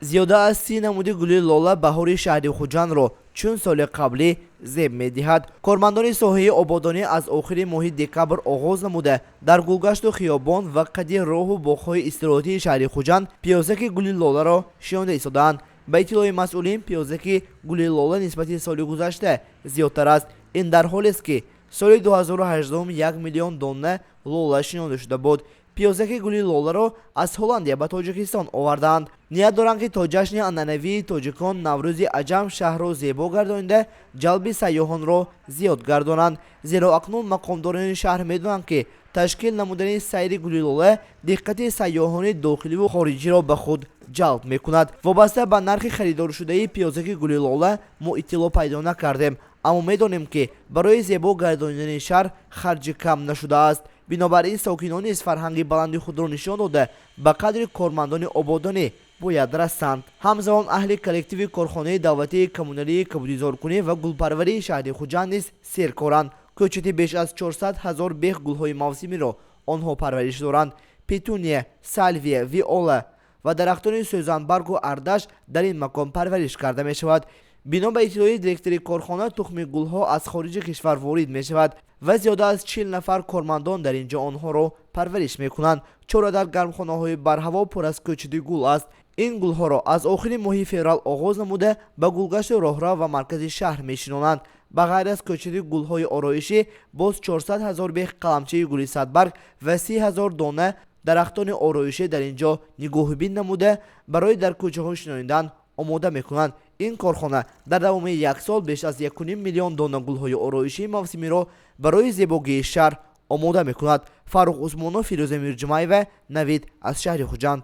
Зиёда аз 30 намуди гули лола баҳори шаҳри Хуҷандро чун соли қаблӣ зеб медиҳад. Кормандони соҳаи ободонӣ аз охири моҳи декабр оғоз намуда, дар гулгашту хиёбон ва қади роҳу боғҳои истироҳатии шаҳри Хуҷанд пиёзаки гули лоларо шинонда истодаанд. Ба иттилои масъулин, пиёзаки гули лола нисбати соли гузашта зиёдтар аст. Ин дар ҳолест, ки соли 2018 1 миллион дона лола шинонда шуда буд. Пиёзаки гули лоларо аз Ҳолландия ба Тоҷикистон овардаанд. Ният доранд, ки то ҷашни анъанавии тоҷикон, Наврӯзи аҷам, шаҳрро зебо гардонида, ҷалби сайёҳонро зиёд гардонанд, зеро акнун мақомдорони шаҳр медонанд, ки ташкил намудани сайри гули лола диққати сайёҳони дохиливу хориҷиро ба худ ҷалб мекунад. Вобаста ба нархи харидоршудаи пиёзаки гули лола мо иттилоъ пайдо накардем, аммо медонем, ки барои зебо гардонидани шаҳр харҷи кам нашудааст. Бинобар ин сокинон низ фарҳанги баланди худро нишон дода, ба қадри кормандони ободонӣ бояд расанд. Ҳамзамон аҳли коллективи корхонаи давлатии коммуналии кабудизоркунӣ ва гулпарварии шаҳри Хуҷанд низ серкоранд. Кӯчати беш аз 400 ҳазор бех гулҳои мавсимиро онҳо парвариш доранд. Петуния, салвия, виола ва дарахтони сӯзанбаргу ардаш дар ин макон парвариш карда мешавад. Бино ба иттилои директори корхона, тухми гулҳо аз хориҷи кишвар ворид мешавад ва зиёда аз 40 нафар кормандон дар ин ҷо онҳоро парвариш мекунанд. Чора дар гармхонаҳои барҳаво пур аз кӯчати гул аст. Ин гулҳоро аз охири моҳи феврал оғоз намуда, ба гулгашту роҳрав ва маркази шаҳр мешинонанд. Ба ғайр аз кӯчати гулҳои ороишӣ, боз 400 ҳазор бех қаламчаи гули садбарг ва 30 ҳазор дона дарахтони ороишӣ дар ин ҷо нигоҳубин намуда, барои дар кӯчаҳо шинонидан омода мекунанд. Ин корхона дар давоми як сол беш аз 1,5 миллион дона гулҳои ороишии мавсимиро барои зебогии шаҳр омода мекунад. Фаррух Усмонов, Фирӯза Мирҷумаева, «Навид», аз шаҳри Хуҷанд.